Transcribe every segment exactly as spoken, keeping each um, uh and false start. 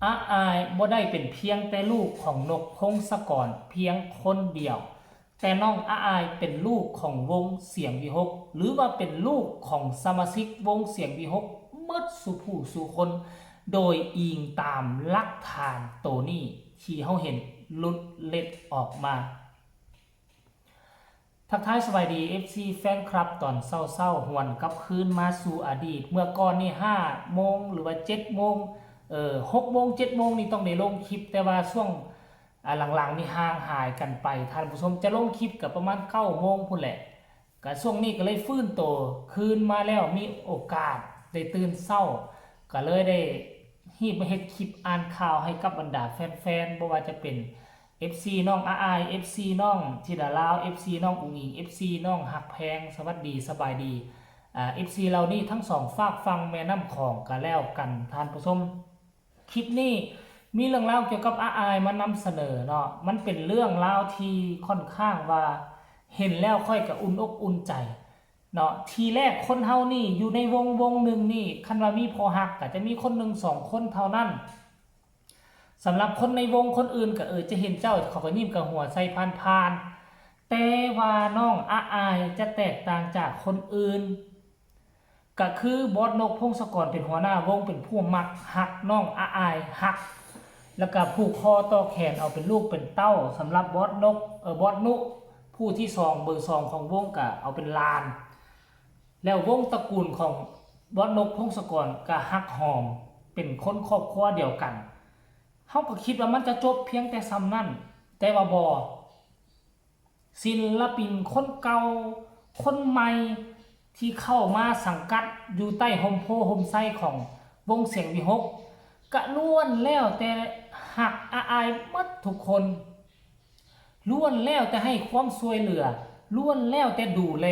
อาอายบ่ได้เป็นเพียงแต่ลูกของนกพงศกรเพียงคนเดียว แต่น้องอาอายเป็นลูกของวงเสียงวิหค หรือว่าเป็นลูกของสมาชิกวงเสียงวิหคหมดสู่ผู้สู่คน โดยอิงตามหลักฐานโตนี้ที่เฮาเห็นหลุดเล็ดออกมา ทักทายสบายดี เอฟซี แฟนคลับ ตอนเช้าๆ หวนกลับคืนมาสู่อดีต เมื่อก่อนนี่ห้าโมงหรือว่าเจ็ดโมง เอ่อ หกโมง เจ็ดโมงนี่ต้องได้ลงคลิป แต่ว่าช่วง อ่า หลังๆ นี่ห่างหายกันไป ท่านผู้ชม จะลงคลิปกับประมาณเก้าโมงพู้นแหละ ก็ช่วงนี้ก็เลยฟื้นโตคืนมาแล้ว มีโอกาสได้ตื่นเช้า ก็เลยได้ฮีบมาเฮ็ดคลิปอ่านข่าวให้กับบรรดาแฟนๆ บ่ว่าจะเป็น เอฟซี น้องอาอาย เอฟซี น้องธิดาลาว เอฟซี น้องอุ๋งอิ๋ง เอฟซี น้องฮักแพง สวัสดีสบายดี อ่า เอฟซี เหล่านี้ทั้งสองฟากฝั่งแม่น้ำของก็แล้วกัน ท่านผู้ชม คลิปนี้มีเรื่องราวเกี่ยวกับอาอายมานำเสนอเนาะ มันเป็นเรื่องราวที่ค่อนข้างว่าเห็นแล้วข้อยก็อุ่นอกอุ่นใจเนาะ ทีแรกคนเฮานี่อยู่ในวงวงหนึ่งนี่ คันว่ามีพอฮักก็จะมีคนหนึ่งสองคนเท่านั้น สำหรับคนในวงคนอื่นก็ เออ จะเห็นเจ้าเขาก็ยิ้มกับหัวใส่ผ่านๆ แต่ว่าน้องอาอายจะแตกต่างจากคนอื่น ก็คือบอสนกพงศกรเป็นหัวหน้าวง เป็นผู้มักฮักน้องอาอายฮัก แล้วก็ผูกคอต่อแขนเอาเป็นลูกเป็นเต้า สำหรับบอสนก เออ บอสนุ ผู้ที่สอง เบอร์สองของวงก็เอาเป็นหลาน แล้ววงตระกูลของบอสนกพงศกรก็ฮักหอม เป็นคนครอบครัวเดียวกัน เฮาก็คิดว่ามันจะจบเพียงแต่ส่ำนั้น แต่ว่าบ่ ศิลปินคนเก่า คนใหม่ที่เข้ามาสังกัดอยู่ใต้ฮ่มโพธิ์ฮ่มไทรของวงเสียงวิหค ก็ล้วนแล้วแต่ฮักอาอายหมดทุกคน ล้วนแล้วแต่ให้ความช่วยเหลือ ล้วนแล้วแต่ดูแล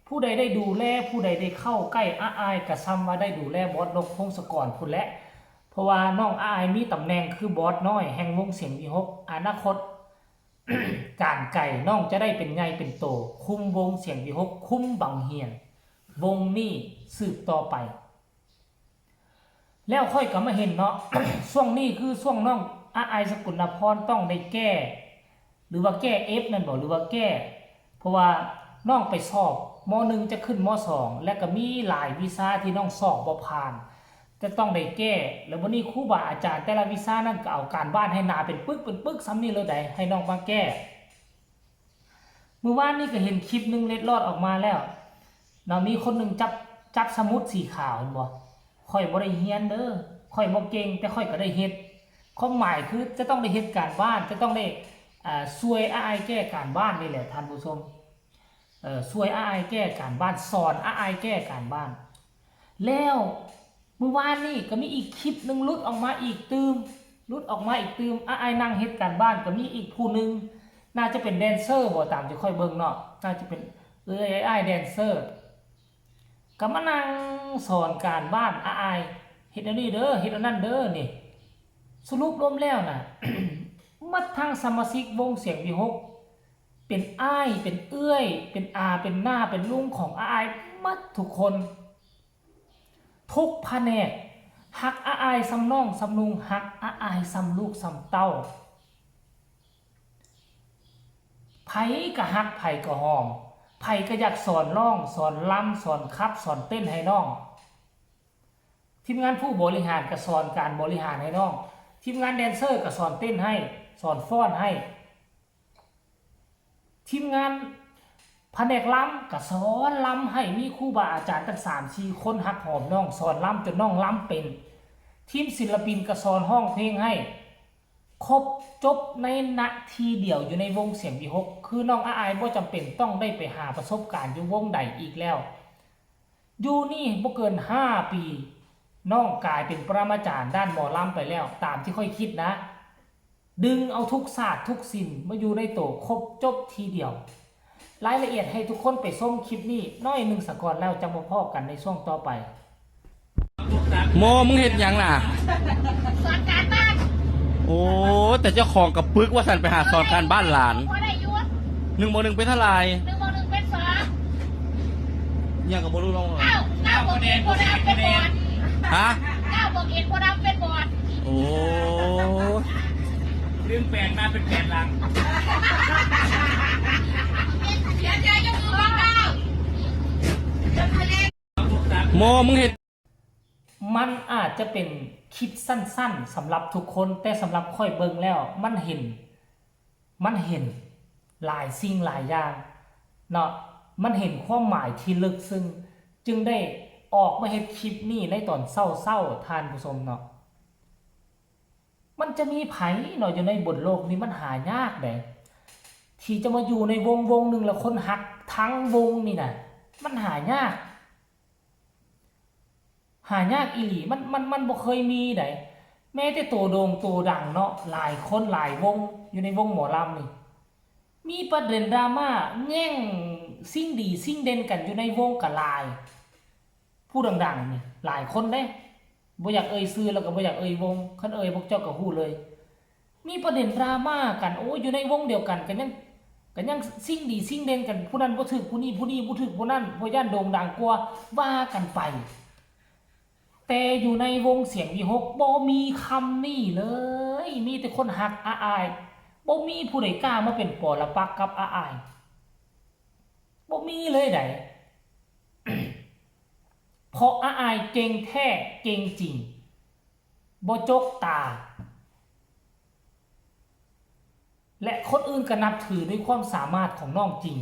ผู้ใดได้ดูแล ผู้ใดได้เข้าใกล้อาอายก็ส่ำว่าได้ดูแลบอสนกพงศกรพู้นแหละ เพราะว่าน้องอาอายมีตำแหน่งคือบอสน้อยแห่งวงเสียงวิหค อนาคต การไกลน้องจะได้เป็นใหญ่เป็นโต คุมวงเสียงวิหค คุมบังเหียน วงนี้สืบต่อไป แล้วข้อยก็มาเห็นเนาะ ช่วงนี้คือช่วงน้องอาอายสกุลนพรต้องได้แก้ หรือว่าแก้ F นั่นบ่ หรือว่าแก้ เพราะว่าน้องไปสอบ ม.หนึ่ง จะขึ้น ม.สอง และก็มีหลายวิชาที่น้องสอบบ่ผ่าน จะต้องได้แก้ แล้วบัดนี้ครูบาอาจารย์แต่ละวิชานั่นก็เอาการบ้านให้หนาเป็นปึกเป็นปึกส่ำนี้เลย ได้ให้น้องมาแก้ มื้อวานนี้ก็เห็นคลิปหนึ่งเล็ดลอดออกมาแล้วเนาะ มีคนหนึ่งจับ จับสมุดสีขาว เห็นบ่ ข้อยบ่ได้เรียนเด้อ ข้อยบ่เก่ง แต่ข้อยก็ได้เฮ็ด ความหมายคือจะต้องได้เฮ็ดการบ้าน จะต้องได้ อ่า ช่วยอาอายแก้การบ้านนี่แหละท่านผู้ชม เอ่อ ช่วยอาอายแก้การบ้าน สอนอาอายแก้การบ้าน แล้วมื้อวานนี้ก็มีอีกคลิปหนึ่งหลุดออกมาอีกตื่ม หลุดออกมาอีกตื่ม อาอายนั่งเฮ็ดการบ้านก็มีอีกผู้หนึ่ง น่าจะเป็นแดนเซอร์บ่ ตามที่ข้อยเบิ่งเนาะ น่าจะเป็นเอื้อยอ้ายแดนเซอร์ ก็มานั่งสอนการบ้านอาอาย เฮ็ดแนวนี้เด้อ เฮ็ดแนวนั้นเด้อนี่ สรุปรวมแล้วน่ะ หมดทั้งสมาชิกวงเสียงวิหค เป็นอ้าย เป็นเอื้อย เป็นอา เป็นน้า เป็นลุงของอาอายหมดทุกคน ทุกแผนก ฮักอาอายส่ำน้องส่ำลุง ฮักอาอายส่ำลูกส่ำเต้า ไผก็ฮัก ไผก็หอม ไผก็อยากสอนร้อง สอนรำ สอนขับ สอนเต้นให้น้อง ทีมงานผู้บริหารก็สอนการบริหารให้น้อง ทีมงานแดนเซอร์ก็สอนเต้นให้ สอนฟ้อนให้ ทีมงานแผนกรำก็สอนรำให้ มีครูบาอาจารย์ตั้งสามสี่คนฮักหอมน้อง สอนรำจนน้องรำเป็น ทีมศิลปินก็สอนร้องเพลงให้ ครบจบในณที่เดียวอยู่ในวงเสียงวิหค คือน้องอาอายบ่จำเป็นต้องได้ไปหาประสบการณ์อยู่วงใดอีกแล้ว อยู่นี่บ่เกินห้าปี น้องกลายเป็นปรมาจารย์ด้านหมอลำไปแล้ว ตามที่ข้อยคิดนะ ดึงเอาทุกศาสตร์ทุกศิลป์มาอยู่ในโตครบจบทีเดียว รายละเอียดให้ทุกคนไปชมคลิปนี้น้อยหนึ่งสะก่อน แล้วจั่งมาพ้อกันในช่วงต่อไป โม มึงเฮ็ดหยังน่ะ สอนการบ้าน โอ้ แต่เจ้าของกะปึกว่าซั่น ไปหาสอนการบ้านหลาน พอได้อยู่ หนึ่งบวกหนึ่งเป็นเท่าไหร่ หนึ่งบวกหนึ่งเป็นสอง ยังก็บ่รู้เรื่อง เก้า เก้าบวกเอ็ดบวกดำเป็นบอด ฮะ เก้าบวกเอ็ดบวกดำเป็นบอด โอ้ ขึ้นแปดมาเป็นแปดหลัง โม มึงเห็น มันอาจจะเป็นคลิปสั้นๆสำหรับทุกคน แต่สำหรับข้อยเบิ่งแล้ว มันเห็น มันเห็นหลายสิ่งหลายอย่างเนาะ มันเห็นความหมายที่ลึกซึ้ง จึงได้ออกมาเฮ็ดคลิปนี้ในตอนเช้าๆ ท่านผู้ชมเนาะ มันจะมีไผเนาะ อยู่ในบนโลกนี้ มันหายากเด้ ที่จะมาอยู่ในวงวงหนึ่งแล้วคนฮักทั้งวงนี่นะ มันหายาก หายากอีหลี มันมันมันบ่เคยมีได แม้แต่โตโด่งโตดังเนาะ หลายคนหลายวง อยู่ในวงหมอลำนี่ มีประเด็นดราม่าแย่งสิ่งดีสิ่งเด่นกันอยู่ในวงก็หลาย ผู้ดังๆนี่หลายคนเด้ บ่อยากเอ่ยชื่อแล้วก็บ่อยากเอ่ยวง คันเอ่ยพวกเจ้าก็ฮู้เลย มีประเด็นดราม่ากัน โอ้ย อยู่ในวงเดียวกัน ก็ยัง ก็ยังสิ่งดีสิ่งเด่นกัน ผู้นั้นบ่ถืกผู้นี้ ผู้นี้บ่ถืกผู้นั้น เพราะย่านโด่งดังกว่า ว่ากันไป แต่อยู่ในวงเสียงวีหกบ่มีคำนี้เลย มีแต่คนฮักอาอาย บ่มีผู้ใดกล้ามาเป็นปรปักษ์กับอาอาย บ่มีเลยได เพราะอาอายเก่งแท้เก่งจริง บ่จกตา และคนอื่นก็นับถือด้วยความสามารถของน้องจริง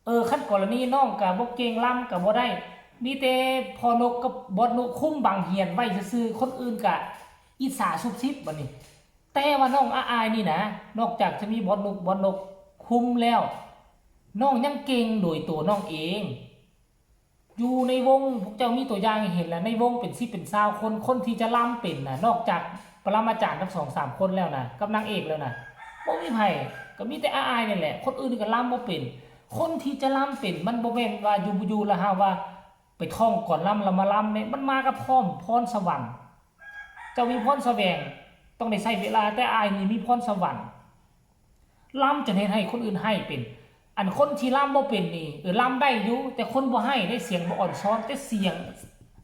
เออ คันกรณีน้องก็บ่เก่งลำก็บ่ได้ มีแต่พ่อนกกับบอสนุกคุมบังเหียนไว้ซื่อๆ คนอื่นก็อิจฉาซุบซิบบัดนี้ แต่ว่าน้องอาอายนี่นะ นอกจากจะมีบอสนุก บอสนกคุมแล้ว น้องยังเก่งโดยตัวน้องเอง อยู่ในวงพวกเจ้ามีตัวอย่างให้เห็นแล้ว ในวงเป็นสิบเป็นซาวคน คนที่จะลำเป็นนะ นอกจากปรมาจารย์ทั้งสองสามคนแล้วนะ กับนางเอกแล้วนะ บ่มีไผ ก็มีแต่อาอายนี่แหละ คนอื่นก็ลำบ่เป็น คนที่จะลำเป็น มันบ่แม่นว่าอยู่ๆ แล้วหาว่า ไปท่องก่อนลำแล้วมาลำเนี่ย มันมากับพร้อมพรสวรรค์ เจ้ามีพรแสวง ต้องได้ใช้เวลา แต่อายนี่มีพรสวรรค์ ลำจนเฮ็ดให้คนอื่นไห้เป็น อันคนที่ลำบ่เป็นนี่ เออ ลำได้อยู่ แต่คนบ่ไห้ ได้เสียงบ่อ่อนซ้อน แต่เสียง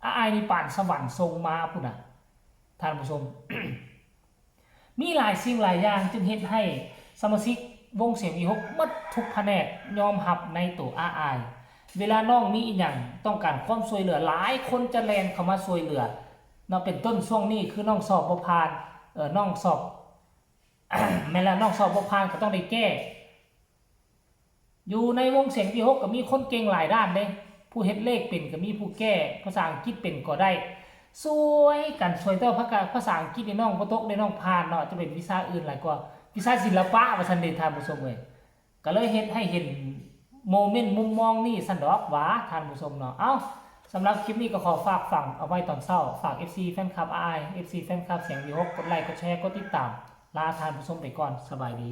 อาอายนี่ปานสวรรค์ส่งมาพุ้นน่ะ ท่านผู้ชม มีหลายสิ่งหลายอย่างจึงเฮ็ดให้สมาชิกวงเสียงวีหกหมดทุกแผนกยอมรับในตัวอาอาย เวลาน้องมีอีหยังต้องการความช่วยเหลือ หลายคนจะแล่นเข้ามาช่วยเหลือ เนาะ เป็นต้นช่วงนี้คือน้องสอบบ่ผ่าน เออ น้องสอบ แม่นแล้ว น้องสอบบ่ผ่านก็ต้องได้แก้ อยู่ในวงเสียงวีหกก็มีคนเก่งหลายด้านเด้ ผู้เฮ็ดเลขเป็นก็มี ผู้แก้ภาษาอังกฤษเป็นก็ได้ ช่วยกัน ช่วย แต่ว่าภาษา ภาษาอังกฤษนี่น้องบ่ตกเด้ น้องผ่านเนาะ จะเป็นวิชาอื่นหลายกว่า วิชาศิลปะว่าซั่นเด้ ท่านผู้ชมเอ้ย ก็เลยเฮ็ดให้เห็นโมเมนต์มุมมองนี้ซั่นดอกหวา ท่านผู้ชมเนาะ เอ้า สำหรับคลิปนี้ก็ขอฝากฝังเอาไว้ตอนเช้า ฝาก เอฟซี แฟนคลับอาอาย เอฟซี แฟนคลับเสียงวีหก กดไลค์ กดแชร์ กดติดตาม ลาท่านผู้ชมไปก่อน สบายดี